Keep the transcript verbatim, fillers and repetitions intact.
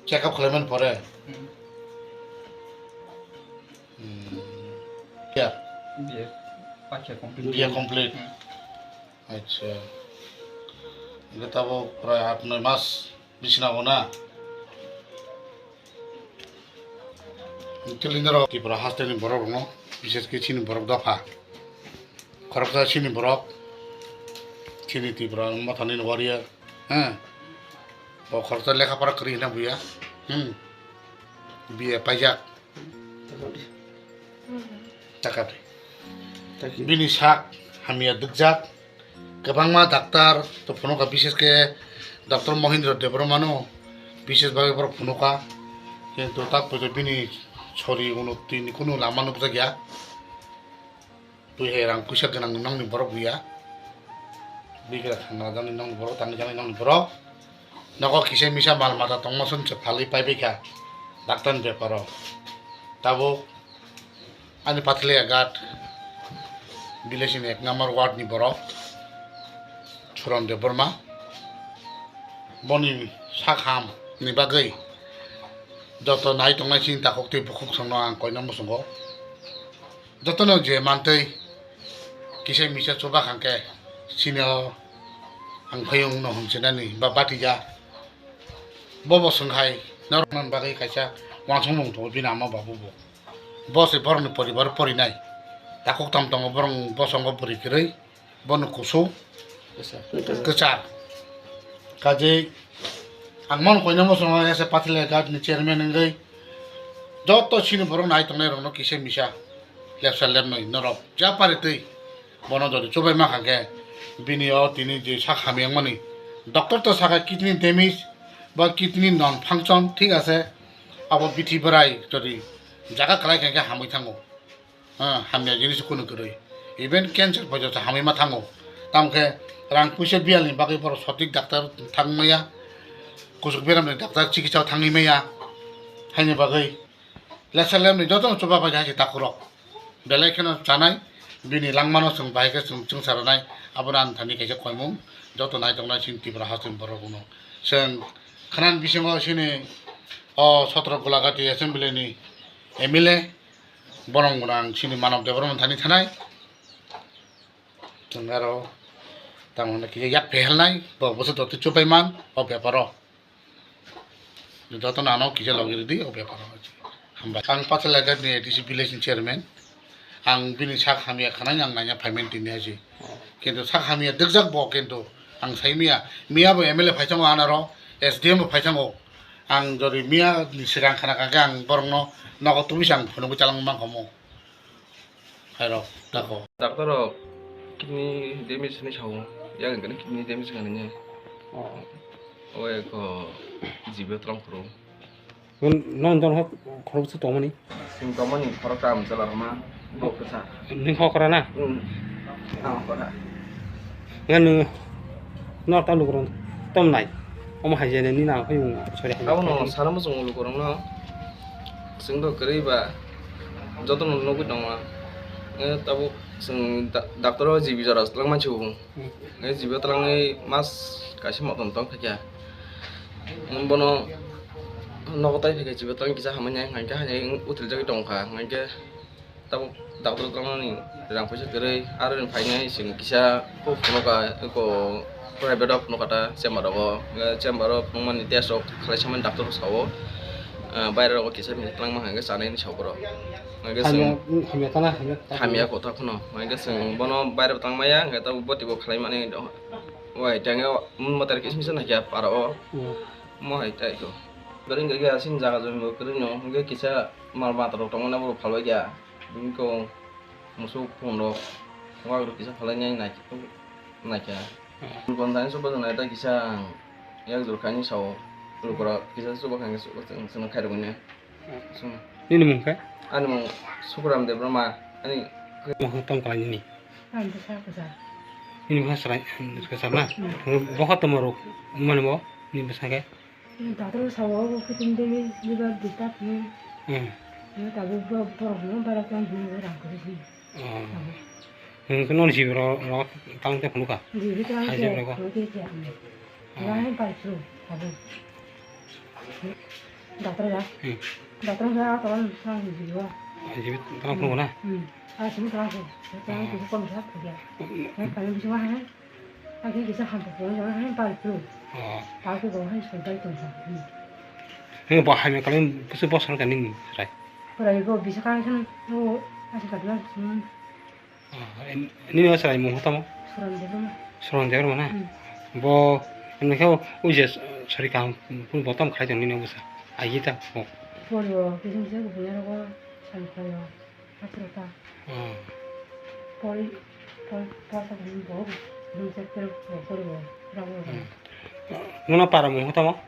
Check up khlaimani pore? Hmm. Hmm. Ya. B A pass complete. B A complete. Hmm. Acha. Hingke tabo prai aat noi mas bisi nango na? Hingke lindaro Tripura hasteni borok rokno, bises khe chini borok dopha. Khoroksa chini borok, chini Tripura mothani warrior, ha? Bo khoroksa lekha pora kwrwi hwnna buya, hmm? B A paijak. Taka de. Taki. Bini sak hamya dukjak. Kwbangma daktar to phunuka, bises khe Doctor Mohindra Debbarma no bises bagwi borok phunuka. Kintu tak poito bini sori uno tini kunu lama nukjakya. Twi hai rang puisa gwnang nokni borok buya. Bigra thangna jani nokni borok, tangwi jani nokni borok. Nogo kisa misa mal mata tongma song se phalwi paibaikha daktarni beparo. Tabuk ani Pathalia Ghat village ni ek number ward ni borok Suran Debbarma. Boni sak ham ni bagwi joto nai tongnai chini takhuk tei bukhuk songno ang koina muchungo. Jotono je mantwi kisa misa chuba kha khe chini o ang phaiyung no humchinani ba batija. Bobo swnghai norok nang bagwi kaisa wansukmung tongo bini ama babu bo. Bo se borokni poribar porinai. Takhuk tam tongo borok bosongo bwrwi kwrwi. Bono kusu kwchar. Kwchar. Kaje ang mano koina muchungo S A Pathalia Ghat ni chairman wngwi joto chini borok nai tongnai rokno kisa misa lepsa lepnoi norok ja pari twi bono jodi chubai ma kha khe bini o tini je sak hamya wngmani doctor to sakha kidney damage ba kidney non function thik ase abo bithi bwrai jodi jaga kwlai kha khe hamwi thango. Ah, hamya jinis kunu kwrwi. Even cancer poito hamwi ma thango. Tamkhe rang puisa biyal ni bagwi borok sotik daktar thang maya. Kusuk beram ni daktar chikitsa thangwi maya. Haini bagwi. Lesa lemni joto no chuba bai hai takhurok. Belai kheno chanai. Bini langmano chwng bahai khe chwng chwngsa rwnai. Abono ang thani kaisa koimung. Joto nai tongnai chini Tripura hasteni borok uno. Chwng khnan bisingo chini o sotro Gulagati assembly ni M L A. Borok gwnang chini Manav Debbarma thani thanai. Chwng aro tamo hwnna kisa yak phehelnai, bo bwswk dotwi chupaiman o beparo. Jotono ano kisa logi rwdi o beparo. Hambai. Ang Pathalia Ghat ni A D C village ni chairman. Ang bini sak hamya khanai ang naina phaimani tini hai se. Kintu sak hamya dwkjak bo kintu ang sai miya. Miya bo M L A phaithango anaro, S D M bo phaithango. Ang jori miya ni swkang khana kha khe ang borokno nogo tubui se ang phunugui chalangma mangkha mo. Khairok, tako. Doctor rok kidney damage hinwi sao. Yang kani kidney damage hinwi. Oh. O eko jibe tlang phuru. Non don hok khorok se tongmani. Sing tongmani khorok tam chala rma. Bo kesa. Ning khokra na? Hmm. Ah, khokra. Nganu no ta lukurong tom nai. Omo hai jene ni na phai mung sorry. Abo no sana mo sung lukurong no. Sing do kri ba. Joto no nugui tongo. Eh, tabuk sing da-, doctor o jibi jora lang manchi bo. Hmm. Eh, jibi tlang mas kaisa motom tong kha kya. Bono nogo tai kha jibi tlang kisa hamanya hingka hanya util jagui tong kha. Hingke tabuk doctor tongmani rang puisa kwrwi, aro ni phainai chwng kisa kok phunukha, eko private o phunukha ta chamber rogo, chamber o phunukmani test rok khlai samani doctor rok sao, ah, baire rogo kisa bini twlangma hwnka khe chanai hinwi sao borok. Hwnka khe chwng hamya, hamya tana, hamya tana. Hamya kotha phano, hwnka khe chwng bono baire bo tangmaya, hwnka khe tabuk boti bo khlai mani, wai tangya, motari kisa misa naikha para o, hmm, mo hai tai ko. Bwrwi hwnka khe aswk jaga joni bo kwrwi no, hwnka khe kisa mal mata rok tongmani abo phalbai kha. Bini kok musuk phone rok wak rok kisa phalai nai nai nai kha. Hmm. Kon dani suba nai ta kisa ang yak jor khaini sao lukurok kisa suba khaini suba chwng chwng khairok ni. Hmm. Sung. Nini mung khe? Ani mung Sukuram Debbarma ani. Mung tong kala nini. Ang bwsa bwsa. Nini bwsa srai bwsa na. Hmm. Bokha tomorok mani bo nini bwsa khe. Doctor sawo kidney damage, liver disturb ni. Hmm. Ni tabuk bo borok no bara klan hwnwi rang kwrwi hwnwi. Oh. Tabuk. Nwng khe non jibi ro, ro tang te phunukha? Jibi tang. Hai te, jibi ro ko? Phunukhe khe ang. Oh. Wahai bai phuru tabuk. Datra ya. Hmm. Datra ya, tawal sang jiwa. Jibi tawal phungo na? Hmm. Ah, sini tawal phungo. Tawal phungo. Hmm. Kami bisa wah, eh. Agi kisa hampa phungo, jangan hai pal tu. Oh. Pal tu bawa hai sodai tu sa. Hmm. Ini bawa hai kami bisa bos kan ini, rai. Pura ibu bisa kan kan, oh, masih kadang, hmm. Ah, en-, nini o chwrai mung tamo? Suran Debbarma. Suran Debbarma na? Hmm. Bo, hwnwi khe o je sori kaham, phun bo tamo khai tong nini o bwsa? Agi ta bo. Pori bo, kising kising bo bunya rogo, sani khlaio, aswk ta. Hmm. Pori, pori, pori sa bo, bo, bo, bo, pori bo, rabo bo. Hmm. Nuna para mung tamo?